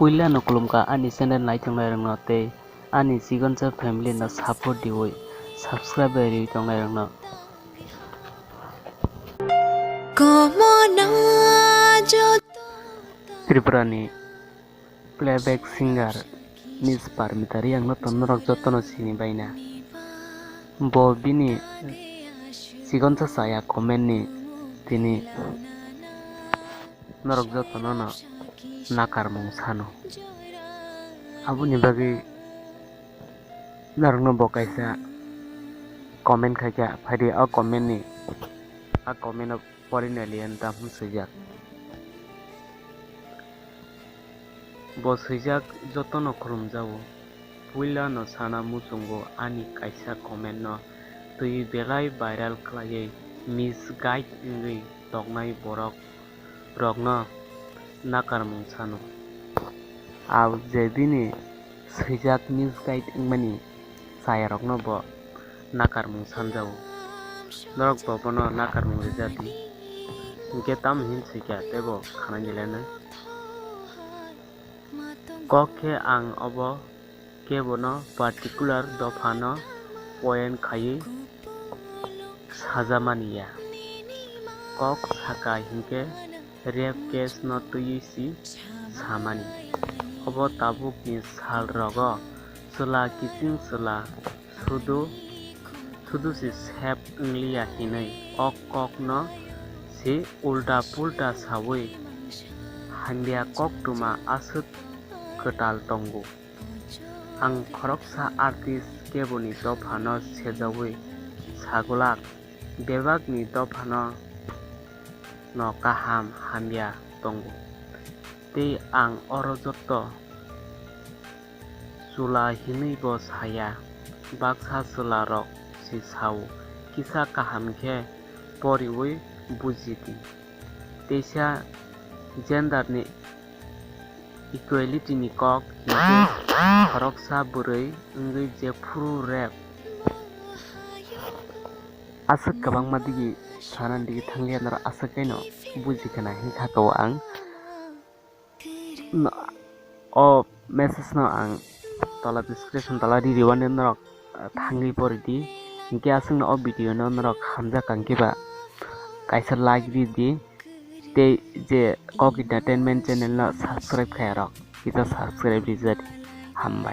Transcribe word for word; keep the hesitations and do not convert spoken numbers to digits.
Puila no khulumkha ani channel naitongnai rokno tei ani Chikonsa family no support diwi subscribe bai riwi tongnai rokno. Tripura ni playback singer Miss Parmita Reang no to norok jotono sini baina. Bo bini Chikonsa chaya comment ni tini norok jotono no nakarmung sano. Aboni bagwi norokno bo kaisa comment khaikha, phaidi o comment ni, a comment o porinalian dam hwn swijak. Bo swijak jotono khulumjago. Puila no sana muchungo ani kaisa comment no twi belai viral khlaiwi misguide wngwi tongnai borok rokno nakarmung sano. Au je bini swijak misguide wngmani chayarokno bo nakarmung sanjago. Norok bo bono nakarmung rijadi. Hinkhe tamo hin swikha teibo khana nilena. Kok khe ang obo kebono particular dophano point khaiwi sajamani ya. Kok sakha hinkhe rape case no twiwi si samani. Obo tabukni sal rogo chwla kiching chwla sudu sudu si sep wngliya hinwi o kok no si ulta pulta sawi hamya koktwma aswk kwtal tongo. Ang khoroksa artist keboni dophano sejawi sagulak, bebakni dophano no kaham hamya tongo. Tei ang oro joto chwla hinwi bo saya, baksa chwla rok si sao, kisa kaham khe poriwi buji di. Teisa gender ni equality ni kok hinkhe khoroksa bwrwi wngwi jephuru rape aswk kwbangma digi sanani digi thangliya norok aswk khe no buji khna hinkha kho ang. No, o message no ang tola description tola ri riwani norok, ah, thangwi pori di. Hinkhe aswkno o video no norok hamjak kha hinkhe ba kaisa like ri di. Tei je Kok Entertainment channel no subscribe khaya rok, kisa subscribe rijadi. Hambai.